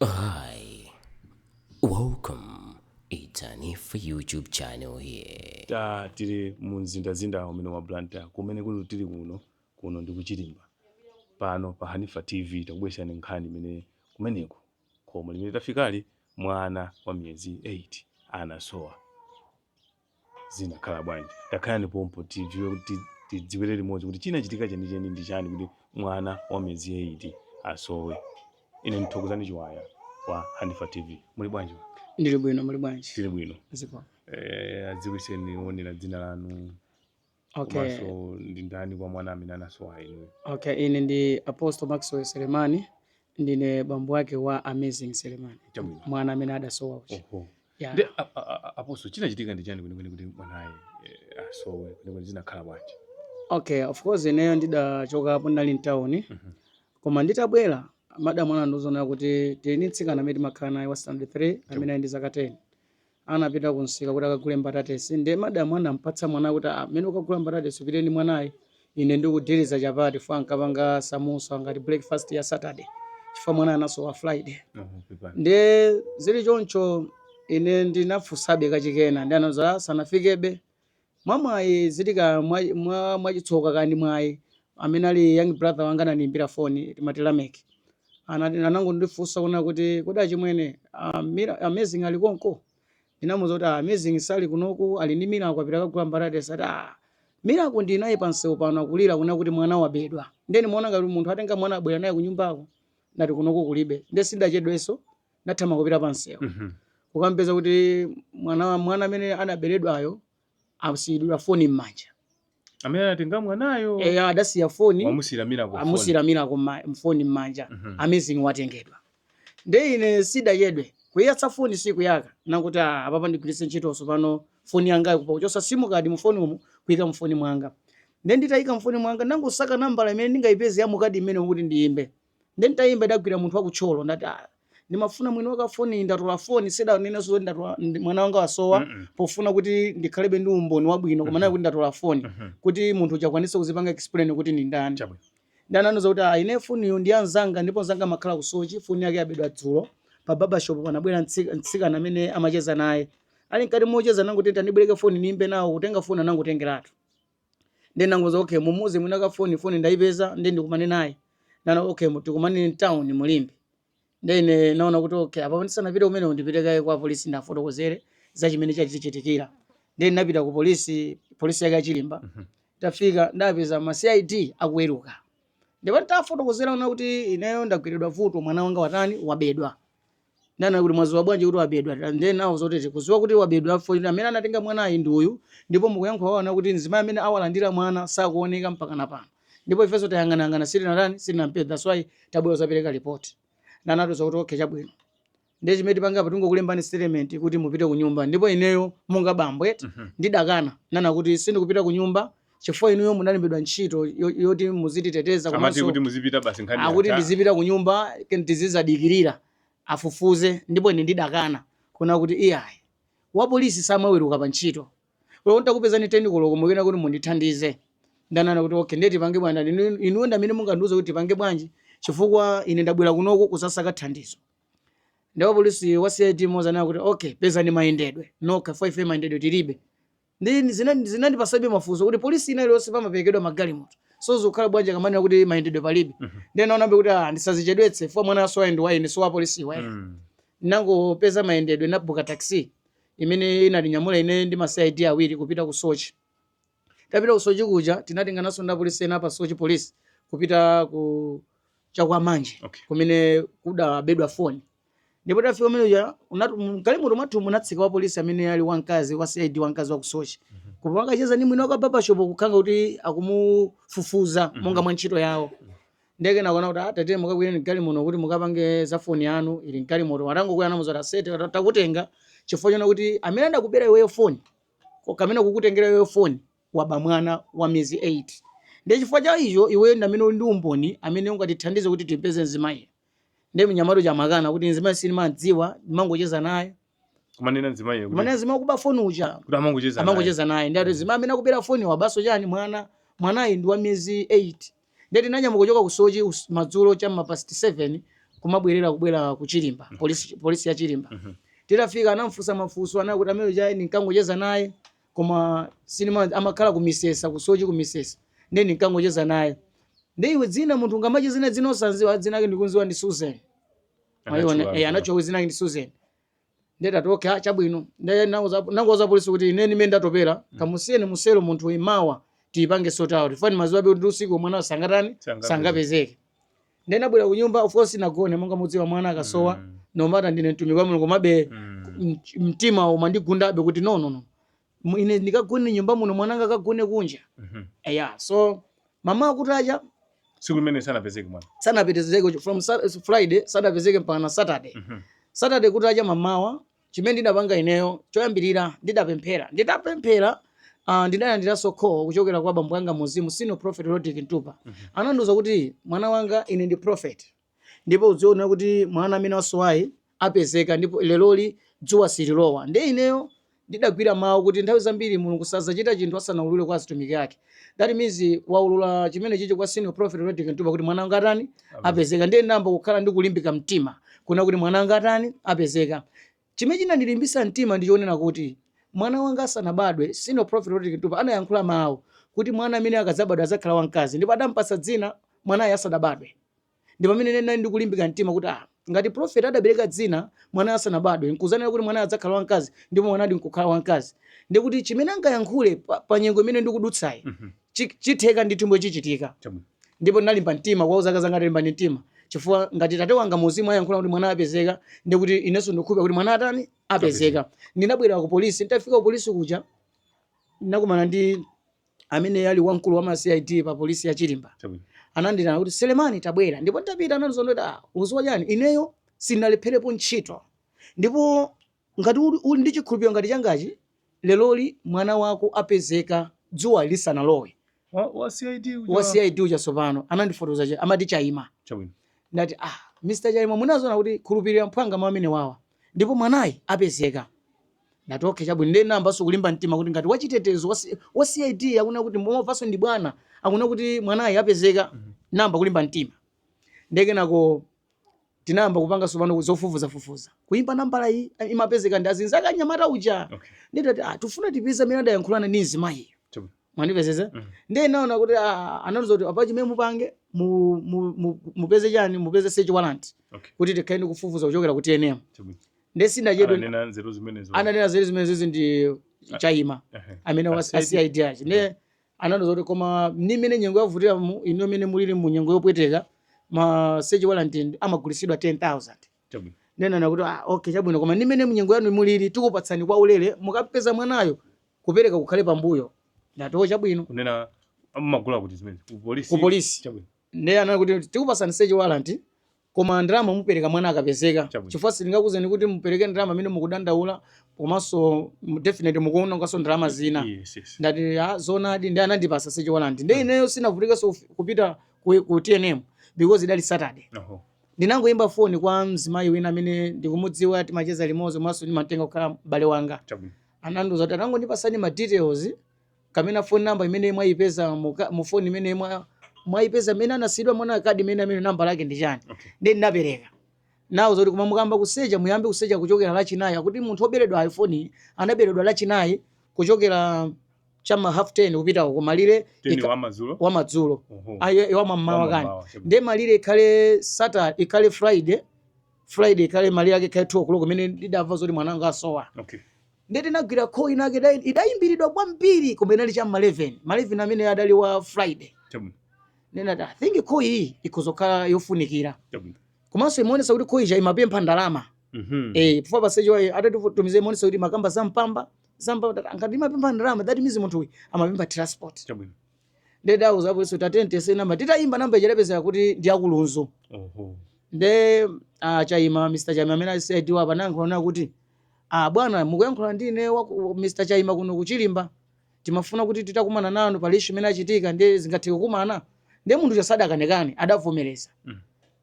Hi, welcome. It's Hanifa YouTube channel here. Ta tili mu mzindazinda umene wa Blantyre, kumene kuli tili kuno, kuno ndi kuchilimba. Pano pa Hanifa TV takubweretserani nkhani imene kumeneko khomo limene tafikali, mwana wa miyezi 8 anasowa. Zinakhala bwanji? Takhalani pompo tidziwe, tidziwire limodzi kuti chinachitika chenicheni ndi chani kuti mwana wa miyezi 8 asowe. Ine ndithokozani Chiwaya wa Hanifa TV. Muli bwanji? Ndili bwino, muli bwanji? Tili bwino. Ziko. Adziwiseni onera dzina lanu Okay. komanso ndi ndani kwa mwana amene anasowa inuyo. Okay, ine ndi Apostle Maxwell Selemani, ndine bambo ake wa Amazing Selemani. Chabwino. Mwana amene adasowa uja. Oho. Yeah. Ndi Apostle, chinachitika ndi chani kwenikweni kuti mwanayi asowe? Kwenikweni zinakhala bwanji? Okay, of course ineyo ndidachokapo, ndinali mtawuni. Koma nditabwera, madamu anandiuza kuti tili ndi mtsikana amene timakhala naye wa standard 3 amene ali ndi zaka 10. Anapita kumsika kuti akagule mbatatesi, ndiye madamu anampatsa mwana kuti amene ukagula mbatatesi upite ndi mwanayi, ine ndikudiriza chapati fo ankapanga samusa ngati breakfast ya Saturday, chifukwa mwana anasowa Friday. Oho, pepani. Ndiye zili choncho, ine ndinafunsabe kachikena, ndi anauza sanafikebe. Mwamwayi zitika mwachitsoka kandi mwayi, amene ali young brother wanga anandiyimbira foni, timati Lamek. Anangondifunsa kuna kuti, "Kodi achimwene, Amazing ali konko?" Ndinamuwuza kuti, "Ah, Amazing sali kunoku, ali ndi Miracle, apita kagula mbatatesi." Ati, "Ah, Miracle ndinaye pansewu pano akulira kuna kuti mwana wabedwa." Ndiye nimaona ngati munthu atenga mwana abwera naye kunyumbako. Ndati kunoku kulibe. Ndiye sindachedwenso, nathamanga kupita pansewu kukampeza kuti mwana amene anaberedwayo asiyidwa foni m'manja. Amene anatenga mwanayo Adasiya foni. Wamusiyira Miracle foni. Amusiyira Miracle foni m'manja. Amazing watengedwa. Ndiye ine sidachedwe kuyatsa foni, sikuyaka. Nakuti, "Ah, apapa ndigwiritse ntchitonso pano foni yangayo kupa kuchosa SIM card mu foni umu kuyika mfoni mwanga." Ndiye nditayika mfoni mwanga, ndangosaka nambala imene ndingayipeze ya mukadi imene kuti ndiyimbe. Ndiye nditayimba, idagwira munthu wakutcholo. Ndati, "Ah, ndimafuna mwini waka foni, ndatola foni." Sidanenenso zoti ndatola mwana wanga wasowa, pofuna kuti ndikhalebe ndi umboni wabwino, koma naye kuti ndatola foni kuti munthu uja akwanise kuzipanga explain kuti ndi ndani. Ndananiza kuti, "Ah, ine foniyo ndi anzanga, ndipo nzanga amakhala ku Soche, foni yake yabedwa dzulo pa barbershop. Panabwera mtsikana amene amacheza naye, ali mkati mocheza nanguti tandibwereke foni nimbe nawo." Kutenga foni anangotengeratu. Ndi nangoza, "Okay, mumuze mwina ka foni, foni ndayipeza, ndi ndikumane naye." Nana, "Okay, tikumane in town mulimbi." Ndi ine naona kuti, okay, apo ndisanapite kumene ndipite kaye kwa polisi ndafotokozere za chimene chachitikira. Ndi ndinapita ku polisi, polisi yake yachilimba. Tafika, ndapeza ma CID akuweruka, ndipo nditafotokozera ona kuti ineyo ndagwiridwa vuto, mwana wanga watani, wabedwa. Ndana kuti, "Mwaziwa bwanji kuti wabedwa?" Ndiye nawo zoti kuziwa kuti wabedwa fo amene anatenga mwanayi ndi uyu, ndipo mukuyankhula waona kuti mzimayi amene awalandira mwana sakuoneka mpaka na pano, ndipo ifenso tayang'anayang'ana sitinatani, sitinampeza, that's why tabwera kuzapereka report. Nanatiuza kuti, "Okay, chabwino, ndiye chimene tipanga apa, tingokulembani statement kuti mupite ku nyumba." Ndipo ineyo monga bambo eti ndidakana nana kuti sindikupita ku nyumba chifukwa inuyo munalembedwa ntchito yoti muzititeteza. Amati Komanso kuti muzipita basi, nkhani akuti yatha. Ndizipita ku nyumba, tizizadikirira afufuze. Ndipo ine ndidakana kuna kuti iyayi, wa polisi samaweruka pa ntchito. Lero ntakupezani 10 koloko, mukena kuti mundithandize. Ndanana kuti, "Okay, ndiye tipange bwanji? Inuyo ndi amene mungandiuze kuti tipange bwanji, chifukwa ine ndabwera kunoku kuzasaka thandizo." Ndipo polisi wa CID mozanena kuti, "Okay, pezani mayendedwe nokha, fo ife mayendedwe tilibe." Ndi zinandipasabe mafunso kuti polisi ina iliyonse pamaperekedwa magalimoto, so zikukhala bwanji akamanena kuti mayendedwe palibe? Ndiye naonabe kuti, ah, ndisazichedwetse fo mwana asowa ndi wa ine, so wa polisi wa. Nangopeza mayendedwe, nabuka taxi imene inatinyamula ine ndi ma CID awiri kupita ku Soche. Tapita ku Soche kuja, tinatengananso ndi apolisi ena pa Soche Police kupita ku Chakwamanje kumene kudabedwa foni. Ndipo tafika kumene uja, mgalimoto mwathu munatsika wa polisi amene ali wamkazi wa CID, wamkazi wa ku Soche, koma akacheza ndi mwini wake barbershop, kukhanga kuti akumufufuza monga mwa ntchito yawo. Ndeke nakuona kuti, "Atate, mukakwire mgalimoto kuti mukapange za foni yanu ili mgalimoto." Atangokwera namuza kuti, "Asete, takutenga chifukwa chona kuti amene adakubera iweyo foni kamene kukutengera iweyo foni waba mwana wa miyezi 8. Ndiye chifukwa cha icho, iweyo ndi amene uli ndi umboni amene ungatithandize kuti tipeze mzimayi." Ndiye mnyamata uja amakana kuti, "Mzimayi sindimadziwa, ndimangocheza naye." Kumanena mzimayi kuti Kumene mzimayi akuba foni uja kuti amangocheza naye. Amangocheza naye. Ndi ati mzimayi amene akubera foni wabaso chani, mwana. Mwanayi ndi wa miyezi 8. Ndiye tinanyamuka kuchoka ku Soche madzulo cha ma past 7. Kumabwerera kubwera ku Chilimba, polisi ya Chilimba. Titafika anamfunsa mafunso, anakuti amene uja ndinkangocheza naye, koma sinima amakhala kumisesa kusochi kumisesa, ndiye ndinkangocheza naye. Ndi iwe dzina, munthu ungamacheze naye dzina osanziwa? Dzina ake ndikunziwa, ndi Susan. Mwayiona? Anatchula. Eh, anatchula dzina ake ndi Susan. Ndetati okay, ah, chabwino. Ndiye nangoza polisi kuti ine ndimene ndatopera, kamusiyeni muselo munthu, imawa tiyipange sort out. Fani maziwa kuti usiku mwana sangatani? Sangapezeke. Sangapezeke. Ndiye nabwera ku nyumba, of course nagone. Monga mudziwa, mwana akasowa, no matter ndine mtumiki wa Mulungu, komabe mtima umandigundabe kuti no, no, no, ine ndikagone nyumba muno, mwana anga akagone kunja? Eya, so mama akutacha. Tsiku limene sanapezeke mwana. Sanapezeke from Friday, sanapezeke mpaka na Saturday. Saturday kutacha mamawa, chimene ndidapanga ineyo choyambirira, ndidapemphera. Nditapemphera, ndidalandiranso call kuchokera kwa bambo anga muzimu, Senior Prophet Rodrick Mtupa. Anandiuza kuti, "Mwana wanga, ine ndi prophet, ndipo udziona kuti mwana amene wasowayi apezeka, ndipo leloli dzuwa sililowa." Ndiye ineyo ndidagwira mawu kuti nthawi zambiri Mulungu sazachita chinthu asanaulule kwa azitumiki ake. That means waulula chimene chichi kwa Senior Prophet Rodrick Mtupa kuti mwana wanga atani? Apezeka. Ndiye ndinayamba kukhala ndi kulimbika mtima kuna kuti mwana wanga atani? Apezeka. Chimene chinandilimbisa mtima ndichonena kuti mwana wanga asanabadwe, Senior Prophet Rodrick Mtupa anayankhula mawu kuti mwana amene akadzabadwa adzakhala wamkazi, ndipo adampatsa dzina mwanayo asanabadwe. Ndi pamene ndinali ndikulimbika mtima kuti ah, ngati prophet adabereka dzina mwana asanabadwe, nkuzanena kuti mwana adzakhala wamkazi, ndipo mwanadi nkukhala wamkazi, ndikuti chimene angayankhule pa nyengo imene ndikudutsayi chitheka ndithu, mbwe chichitika. Ndipo ndinalimba mtima kwa zaka zanga, ndalimba ndi mtima chifukwa ngati tate wanga muzimu ayankhula kuti mwana apezeka, ndikuti inenso ndikukhulupirira kuti mwana atani? Apezeka. Ndinabwera ku polisi. Nditafika ku polisi kuja, ndinakumana ndi amene ali wamkulu wa ma CID pa polisi ya Chilimba. Ananditana kuti, "Selemani, tabwera." Ndipo nditapita anandiuza kuti, "Ah, uziwa chani? Ineyo sindinalepherepo ntchito, ndipo ngati uli ndi chikhulupiriro ngati changachi, leloli mwana wako apezeka dzuwa lisanalowe." Wa CID uja? Wa CID uja tsopano anandifotokoza, amati Chaima. Ndati, "Ah, Mr Chaima, munazona kuti khulupirira mphwanga mwa amene wawa, ndipo mwanayi apezeka." Ndati, "Okay, chabwino." Ndiye ndinayambanso kulimba mtima kuti ngati wachitetezo wa CID akuna kuti momvanso ndi bwana akuna kuti mwanayi apezeka, namba kulimba mtima. Ndiye kenako tinayamba kupanga tsopano zofufuzafufuza, kuyimba nambala iyi imapezeka ndi azinzake anyamata uja. Nditati, "Ah, tifuna tipeze amene adayankhulana ndi mzimayiyo." Mwandipezeza? Mhm. Ndiye naona kuti ah, anatiuza kuti apa chimene mupange, mupeze chani, mupeze search warrant kuti tikhale ndi kufufuza kuchokera ku TNM. Ndiye sindachedwe. Ananena nzeru zimenezo? Ananena nzeru zimenezi ndi Chaima amene wa A a CID achi. Ndiye anatiuza kuti koma ni mmene nyengo yavutira mu ino imene mulili mu nyengo yopweteka, ma search warrant amagulisidwa 10,000. Ndinena kuti, "Ah, okay, chabwino, koma ndi mmene munyengo yanu mulili, tikupatsani kwa ulere, mukapeza mwanayo kupereka kukhale pambuyo." Ndati, "Oh, chabwino." Kunena amagula kuti zimene ku polisi? Ku polisi. Ndiye anena kuti tikupatsani search warrant, koma ndalama mupereka mwana akapezeka, chifukwa sindingakuzeni kuti mupereke ndalama amene mukudandaula, komanso definitely mukuononganso ndalama zina. Yes. Ndati, "Ah, zoonadi." Ndi anandipasa search warrant. Ndi ineyo sinavutikenso kupita ku TNM because idali Saturday. Ndinangoyimba foni kwa mzimayi wina amene ndikumudziwa, timacheza limodzi, komanso ndimatenga kukhala m'bale wanga. Anandiuza kuti anangondipasani ma details kamena phone number imene mwayipeza mu phone imene mwayipeza imene anasiyidwa mwana, kadi imene amene namba lake ndi chani. Ndi ndinapereka nawo zoti koma mukamba kusecha, muyambe kusecha kuchokera Lachinayi, akuti munthu oberedwa iPhone anaberedwa Lachinayi kuchokera chama 10:30 kupita uko malire. 10 wamadzulo? Wamadzulo. Ayi, wamammawa kani. Wamamawa, chabwino. Ndiye malire ikhale Saturday, ikhale Friday, Friday ikhale malire ake ikhale 2 o'clock imene ndidamva zoti mwana wanga asowa. Ndiye tinagwira call inake idayimbiridwa kwambiri, koma inali cha ma 11, ma 11 amene adali wa Friday. Ndinati, "I think call iyi ikhoza yofunikira." Komanso imaonesa kuti call ija imapempha ndalama. Eh, pfupa pasecho atatumize imaonesa kuti makamba zampamba zampamba. Ngati imapempha ndalama, that means munthu uyu amapempha transport. Ndedauza apolisi kuti atentese namba. Titayimba namba ija, idapezeka kuti ndi akulunzu. Nde Chaima, Mr Chaima amene ali CID wapa, anayankhula kuti, "Ah, bwana, mukuyankhula ndi ine Mr Chaima kuno kuchilimba. Timafuna kuti titakumana nanu pali issue imene achitika, ndiye zingatheke kukumana?" Ndiye munthu chasadakanikane, adavomereza.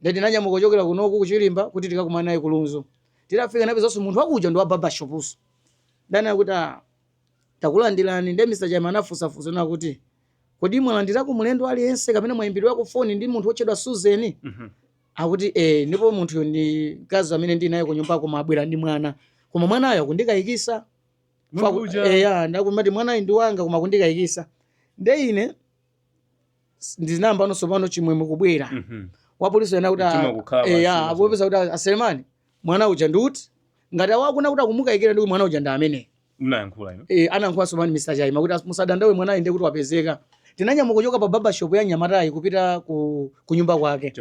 Ndiye tinanyamuka kuchokera kunoku kuchilimba kuti tikakumana naye kulunzu. Titafika napezanso munthu wakuja ndi wa barbershop. Ndana kuti, "Ah, takulandirani." Ndiye Mr Chaima anafunsafunsa na kuti, "Kodi mwalandirako mulendo aliyense kapena mwayimbidwako foni ndi munthu wotchedwa Susan?" Akuti eh, ndipo munthuyo ndi mkazi amene ndili naye kunyumba, koma abwera ndi mwana, koma mwanayo akundikayikisa. Munthu uja. Eya, ndakumati mwanayi ndi wanga koma akundikayikisa. Nde ine ndinayamba nso pano chimwemwe kubwera. Wapolisi ena kuti Mtima kukhala eya, pansi. akupeza kuti aselemani mwana uja ndiuti ngati awakuna kuti akumukayikira, ndi mwana uja ndi amene. Mnayankhula ino? Eh, anayankhula sopano Mr. Chaima kuti musadandaule, mwanayi ndiye kuti wapezeka. Tinanyamuka kuchoka pa barbershop ya nyamatayi kupita ku nyumba kwake.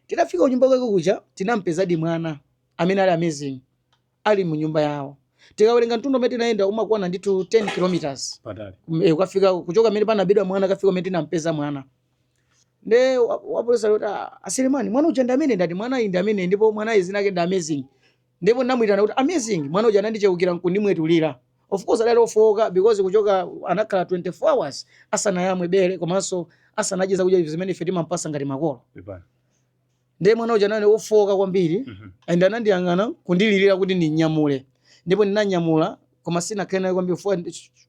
Titafika ku nyumba kwake kuja, tinampezadi mwana amene ali Amazing ali mu nyumba yawo. Tikawerenga mtunda umene tinayenda umakwana ndithu 10 kilometers. Patali. Ukafika kuchoka mmene panabedwa mwana kafika kumene tinampeza mwana. Nde wapolisi ali kuti, "Ah, aselemani, mwana uja ndi amene?" Ndati mwanayi ndi amene, ndipo mwanayi zina ake ndi Amazing. Ndipo ndinamuyitana kuti, "Amazing." Mwana uja anandicheukira nkundimwetulira. Of course adali ofowoka because kuchoka anakhala 24 hours asanayamwe bere komanso asanadye zakudya zimene ife timampasa ngati makolo. Pepani. Ndiye mwana uja anali ofowoka kwambiri and anandiyang'ana kundilirira kuti ndinyamule, ndipo ndinanyamula, koma sinakhale naye kwambiri chifukwa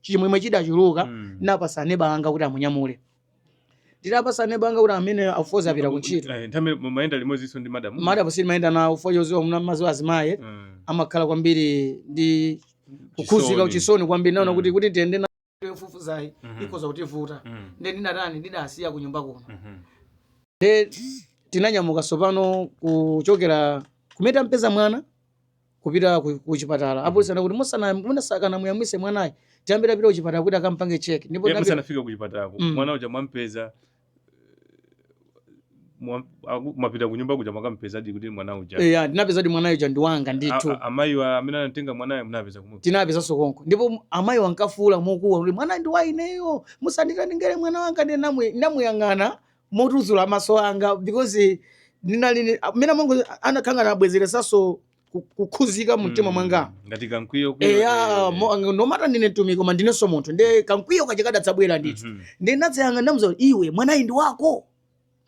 chimwemwe chidachuluka. Ndinapasa aneba anga kuti amunyamule. Ndinapasa aneba anga kuti amene afoza apita kuntchito. Eh, nthawi mumayenda limodzinso ndi madamu? Madamu sitimayenda nawo chifukwa choziwa muna maziwa azimayi amakhala kwambiri ndi kukhuzika. Chisoni. Chisoni kwambiri naona kuti tiyende nayo yofufuzayi ikhoza kutivuta. Nde ndinatani? Ndidasiya ku nyumba kuno. Nde tinanyamuka sopano kuchokera kumene tampeza mwana kupita ku chipatala. Apolisi anakuti musana muyamwise mwanayi, tiyambe tapita ku chipatala kuti akampange check. Ndipo Musanafike ku chipatalako, mwana uja mwampeza, mwapita ku nyumba kuja, mwakampezadi kuti mwana uja? Eya, ndinapezadi mwanayo uja ndi wanga ndithu. Amayi amene anatenga mwanayo munapeza kumwe? Tinapezanso konko, ndipo amayi wankafuula mokuwa kuti, "Mwana ndi wa ineyo, musanditandingere mwana wanga." Ndi ndamuyang'ana motuzula maso anga because ndinali mmene amango anakhanga nabwezeresanso kukhuzika mu mtima mwanga. Ngati kankwiyo. Eya, nomata ndine mtumiki koma ndinenso munthu, nde kankwiyo kaja kadadzabwera ndithu. Ndi ndinadzayang'ana, ndamuza kuti, "Iwe, mwanayi ndi wako,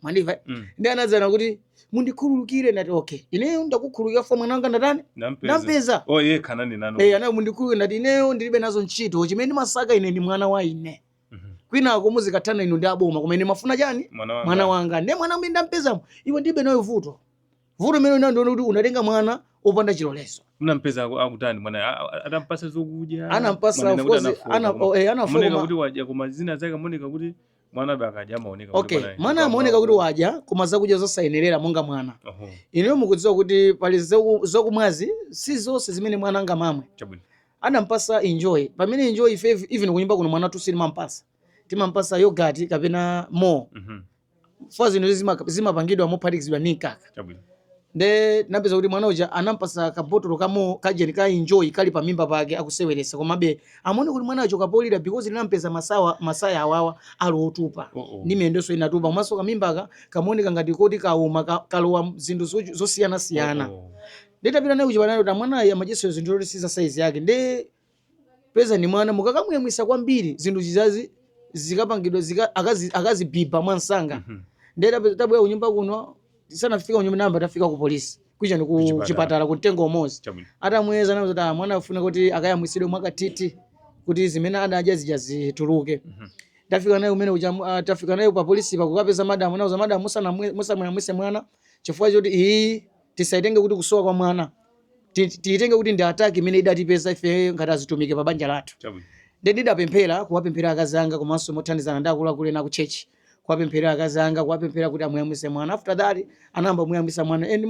mwandimva?" Ndi anadzana kuti, "Mundikhululukire." Ndati, "Okay, ineyo ndakukhululukira fo mwana wanga ndatani?" Nampeza. Ndampeza. Oh, yekha ananenano? Eh, anayo, "Mundikhululukire." Ndati, "Ineyo ndilibe nazo ntchito, chimene ndimasaka ine ndi mwana wa ine. Kwinako muzikathana inu ndi aboma, koma ine mafuna chani?" Mwana wanga. "Mwana wanga." Ndiye mwana amene ndampezamo, iwe ndilibe nayo vuto. Vuto imene ina ndiona kuti unatenga mwana opanda chilolezo. Munampeza akutani mwana? Atampasa zokudya? Anampasa, Mwanena of kuti course, anafoka, koma anafoka. Maoneka kuti wadya, koma zina zake maoneka kuti mwana abe akadya amaoneka kuti Okay, mwana amaoneka kuti wadya, koma zakudya zosayenerera monga mwana. Ineyo mukudziwa kuti pali zakumwazi si zonse zimene mwana angamamwe. Anampasa Enjoy, pamene Enjoy ife even kunyumba kuno mwana wathu sitimampasa, timampasa yogurt kapena more fa zinthu zimapangidwa mophatikizidwa ndi mkaka. Nde tinapeza kuti mwana uja anampasa kabotolo kamo kajeni ka Enjoy kali pamimba pake akuseweresa, komabe amaone kuti mwana achoka polira because linampeza masawa masaya awawa ali otupa Oh, oh. ndi miyendonso inatupa, komanso kamimbaka kamaoneka ngati koti kauma kalowa zinthu zosiyanasiyana. Oh, oh. Nditapita naye kuchipatala kuti mwanayi amadyetsedwa zinthu zoti si za saizi yake, nde peza ni mwana mukakamuyamwisa kwambiri zinthu zizazi zikapangidwa akazibiba mwansanga. Nde tabwera kunyumba kuno, tisanafika kunyumba namba tafika ku polisi kuja ni ku Kuchipatala. chipatala ku mtengo umodzi. Atamweza nazo kuti mwana afuna kuti akayamwisidwe mwakathithi kuti zimene adadya zija zituluke. Tafika naye kumene kuja, tafika naye pa polisi pakukapeza madamu, nauza madamu, musamuyamwise mwana chifukwa choti iyi tisaitenge kuti kusowa kwa mwana, tiyitenge kuti ndi attack imene idatipeza ife ngati azitumike pa banja lathu. Ndi ndidapemphera, kuwapemphera akazi anga komanso mothandizana ndi akuluakulu ena ku church, kuwapemphera akazi anga, kuwapemphera kuti amuyamwise mwana. After that anayamba kumuyamwisa mwana and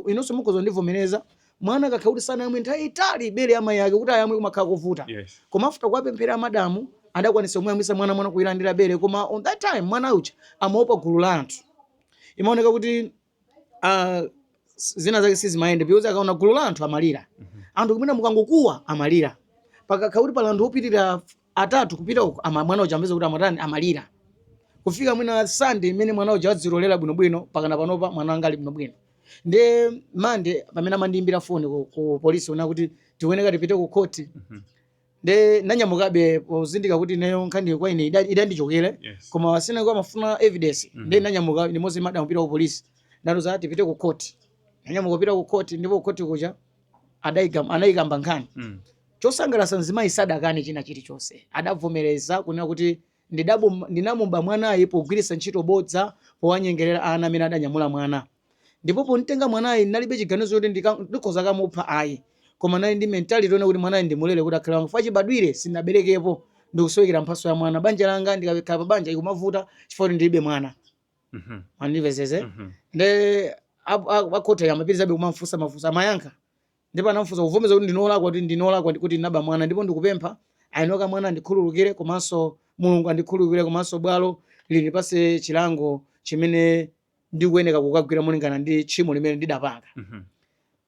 inonso mukhoza kundivomereza, mwana akakhala kuti sanayamwe nthawi itali bere ya amayi ake, kuti ayamwe kumakhala kovuta. Koma after kuwapemphera madamu, adakwanisa kumuyamwisa mwana, mwana kuyilandira bere. Koma on that time mwana uja amaopa gulu la anthu, imaoneka kuti zina zake sizimayenda because akaona gulu la anthu amalira. Anthu kumene mukangokuwa amalira, pakakhala kuti pali anthu opitirira atatu kupita uko mwana uja amapeza kuti amatani? Amalira. Kufika mwina Sunday imene mwana uja wadzilolera bwinobwino, pakana panopa mwana wanga ali bwinobwino. Nde Mande pamene amandiyimbira foni ku polisi una kuti tikuyeneka tipite ku khoti, nde nanyamukabe pozindika kuti ineyo nkhani kwa ine idandichokere. Koma wasina kwa amafuna evidence. Nde nanyamuka limodzi madamu kupita ku polisi, ndatuza tipite ku khoti. Nanyamuka kupita ku khoti, ndipo ku khoti kuja anayikamba nkhani. Chosangalatsa, mzimayi sadakane china chilichonse, adavomereza kunena kuti ndinamuba mwanayi pogwiritsa ntchito bodza powanyengerera ana amene adanyamula mwana. Ndipo pontenga mwanayi nalibe chiganizo choti ndikhoza kamupha ayi, koma nali ndi mentality yona kuti mwanayi ndimulere kuti akhale wanga. Chifukwa chibadwire sinaberekepo, ndikusowekera mphatso ya mwana. Banja langa, ndikakhala pa banja ikumavuta chifukwa kuti ndilibe mwana. Mandipezeze? Mhm. Nde akhoti amapitirizabe kumamfunsa mafunso, amayankha. Ndipo anamfunsa kuvomeza kuti ndinolakwa, kuti ndinolakwa kuti ndinaba mwana, ndipo ndikupempha ayinoka mwana andikhululukire, komanso Mulungu andikhululukire, komanso bwalo lindipase chilango chimene ndikuyeneka kukagwira molingana ndi tchimo limene ndidapanga.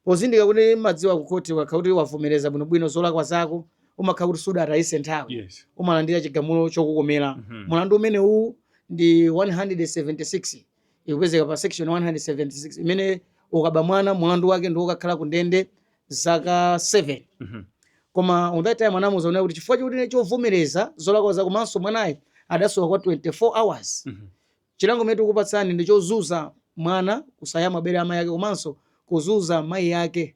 Pozindika kuti madziwa kukhoti ukakhala kuti wavomereza bwinobwino zolakwa zako, umakhala kuti sudatayise nthawi, umalandira chigamulo chokukomera. Mulandu umene uwu ndi 176, ikupezeka pa section 176, imene ukaba mwana mulandu wake ndi wokakhala ku ndende zaka 7. Koma on that time anamuuza kunena kuti chifukwa chokuti chovomereza zolakwa zako, komanso mwanayi adasowa kwa 24 hours, chilango chimene tikupatsani ndi chozuza mwana kusayamwa bere amayi ake, komanso kuzuza mayi ake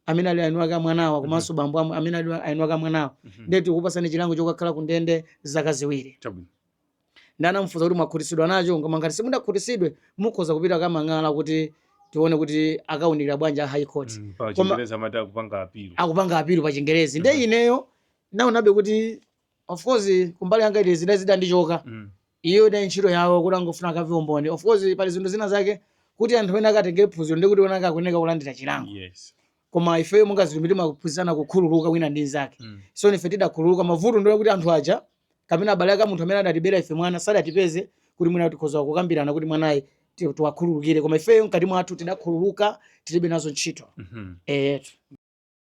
amene ali eni ake amwanawa, komanso bambo amene ali eni ake amwanawa. Ndiye tikupatsani chilango chokakhala ku ndende zaka 2. Ndi anamfunsa kuti mwakhutitsidwa nacho? Koma ngati simudakhutitsidwe, mukhoza kupita kamang'ala kuti tione kuti akawunikira bwanji a High Court. Pa Chingerezi amati akupanga appeal. Akupanga appeal pa Chingerezi. Nde ineyo naonabe kuti of course kumbali yanga ine zida zidandichoka. Iyo inali ntchito yawo kuti angofuna akamve umboni. Of course pali zinthu zina zake kuti anthu ena akatenge phunziro ndi kuti ena akakuyeneka kulandira chilango. Koma ifeyo monga zilumbi timaphunzitsana kukhululuka wina ndi nzake. So ife tidakhululuka. Mavuto ndiwo kuti anthu aja kapena abale ake a munthu amene adatibera ife mwana sadatipeze kuti mwina tikhoza kukambirana kuti mwanayi tiwakhululukire, koma ifeyo mkati mwathu tidakhululuka, tilibe nazo ntchito. Eyetu.